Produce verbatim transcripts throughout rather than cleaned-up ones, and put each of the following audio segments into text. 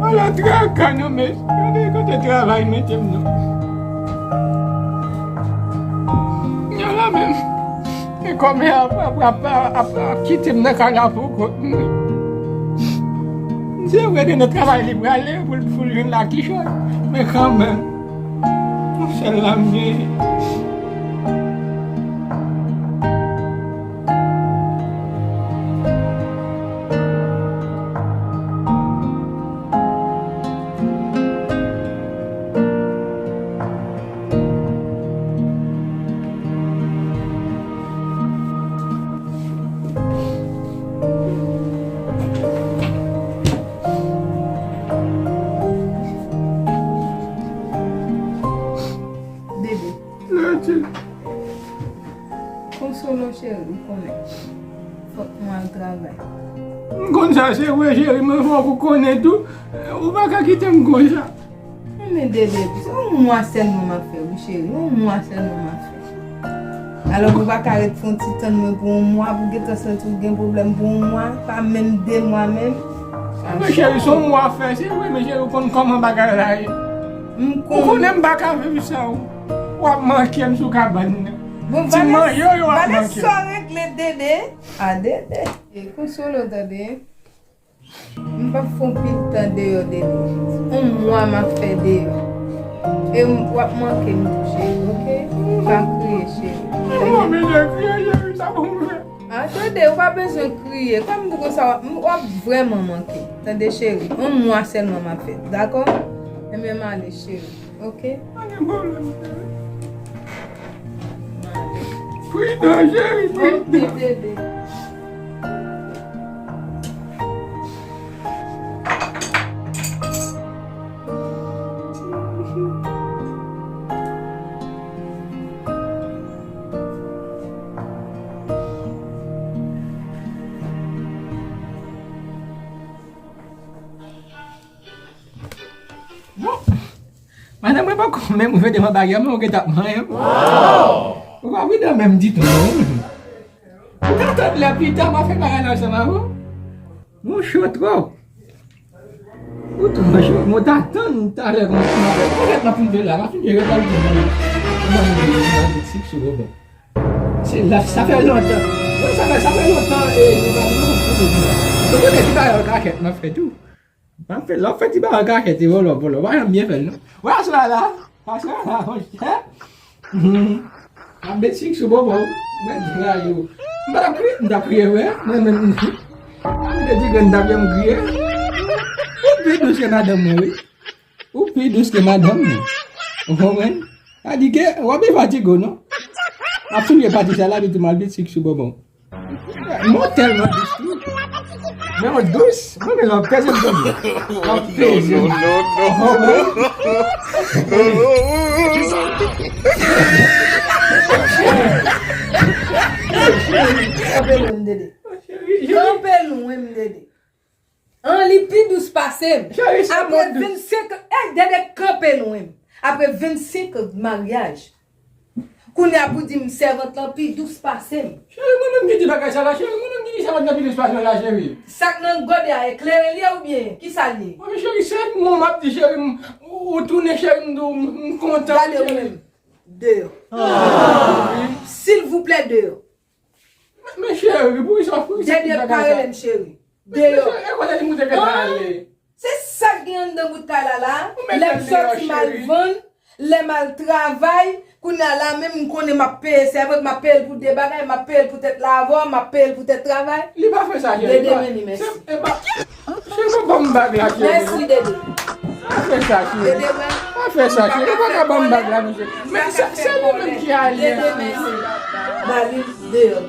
Ala traka non, men gade kote travay mete m non. Ala menm. E kòmè ap, ap, ap, ap, ap kite m nan kay la pou kont mwen. Se vre, de nan travay li prale pou l, pou l jwenn la kichòy. Men kanmenm, yon sèl la m genyen. Dede. Konsolo cheri, m konnen. Fòk mwen al travay. M konn sa, se vre, cheri, men fòk ou konnen tou. Ou pa ka kite m konsa. Men Dede, se yon mwa sèlman m ap fè, wi, cheri. Yon mwa sèlman m ap fè. Alò, ou pa ka ret fè yon ti tann mwen pou yon mwa, pou gentan santi w gen pwoblèm pou yon mwa, pa menm de mwa menm. Men cheri, se yon mwa fè, se vre, men cheri, ou konn kòman bagay la ye. M konn. Ou konnen m pa ka viv san ou. W ap manke m sou kabann nan. Bon, ti manje yo, yo ap manke. Vanessa, sa regle Dede. A, Dede. E Konsolo, tande. M p ap fè yon pil tan deyò, Dede. Yon mwa m ap fè deyò. E w ap manke m tou, cheri, oke? Pa kriye, cheri. Mwen menm kriye, cheri, sa pou mwen. A, tande, ou pa bezwen kriye. Kòm pou konsa, w ap, w ap vrèman manke. Tande, cheri. Yon mwa sèlman m ap fè, dakò? Enben, m ale, cheri. Oke? Pa gen pwoblèm, cheri. Pridan, cheri, pridan. Oke, bebe. Bon. Madanm, mwen poko menm rive devan baryè, men ou gentan ap manyen m. Ou pa pridan menm ditou, non. Ou ka tann lè pita, m a fè bagay la ansanm avè w. Mwen cho twòp. Ou twò cho. Mwen ta tann talè kòman m ap fè. Poutèt m ap fin fè la, m ap fin fè rekolte mwen. Mwen mwen mwen mwen sik sou bonbon. Se la, sa fè lontan. Wi, sa fè, sa fè lontan, e, nou pa, nou pa fè de la. Se kote ki bagay an kachèt m ap fè tou. M ap fè, lè w fè ti bagay an kachèt, e vòlò, vòlò. W pa janm byen fè l, non. Wè aswè a la, aswè a la, monchè. Mhm. M ap met sik sou bonbon. Mwen di la yo. M pa t ap kriye, m t ap kriye vre. Mwen menm, m te di grann dam yo m kriye. Ou pi dous ke madanm mwen, wi. Ou pi dous ke madanm mwen. Ou konprann? Sa di ke w ap fatige w, non? M ap souliye pati sa la, epi tou m al met sik sou bonbon. Mwen tèlman dous tou. Men mwen dous, mwen men lòt pèse m tonbe. Lòt pèse m. Kanpe lwen m, Dede. Kanpe lwen m, Dede. An, li pi dous pase m. Apre vennsenk an, ey, Dede, kanpe lwen m. Apre vennsenk an maryaj, kounye a pou di m sèvant lan pi dous pase m. Cheri, mwen menm ki di bagay sa la, cheri, mwen menm ki di sèvant lan pi dous pase m la, cheri. Sa k nan gòdè a, eklere l ye oubyen kisa l ye? Mwen, cheri, se mo m ap di, cheri, m, ou, ou tounen, cheri, m di w, m, m kontan, cheri. Gade ou menm. Deyò. Silvouplè, deyò. Men, men cheri, poukisa, poukisa Dede pa rele m cheri. Deyò. Men cheri, e kote li moute gentan ale? Se sa k gen anndan bout kay la la. Lè m sòti m al vann, lè m al travay, kounye a la menm m konnen m ap peye sèvant, m ap peye l pou de bagay, m ap peye l pou tèt lavò, m ap peye l pou tèt travay. Li pa fè sa, cheri. Dede, men li, mèsi. Se, e pa, cheri, pa ban m bag la, cheri. Mèsi, Dede. Pa fè sa, cheri. Dede, mwen. Pa fè sa, cheri. Ou pa ka ban m bag la, non, cheri. Men se, se li menm ki ale. Dede, mèsi. Ba li deyò.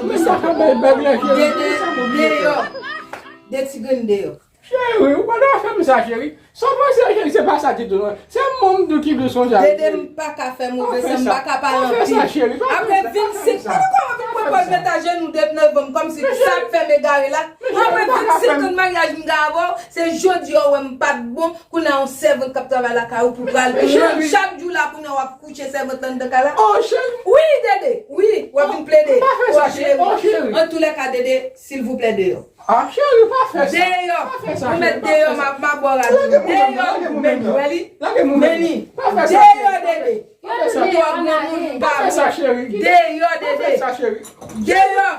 Men m pa ka bay bag la, cheri. Dede, deyò. De ti grenn deyò. Cheri, ou pa dwe fè m sa, cheri. Sa w panse, cheri, se pa sa ditou, non. Se mwen m tou ki dous konsa. Dede, m pa ka fè move san, m pa ka pale anpil. Apre vennsenk, gade kòman vin Pòz met ajenou depi nan venn kòmsi sa ap fè m egare la. Apre vennsenk an maryaj m gen avè w, se jodi a w wè m pa t bon, kounye a yon sèvant k ap travay lakay ou pou pral chak jou la kounye a w ap kouche sèvant lan anndan kay la. Wi, Dede, wi, w ap vin plede. Wi, cheri. Antoulèka, Dede, silvouplè, deyò. Ah, cheri, pa fè sa. Deyò. Ou met deyò, m ap mabò rad ou. Deyò, men wè li. Men li. Deyò, Dede. Ou twò granmoun, ou pa bon. Deyò, Dede. Deyò.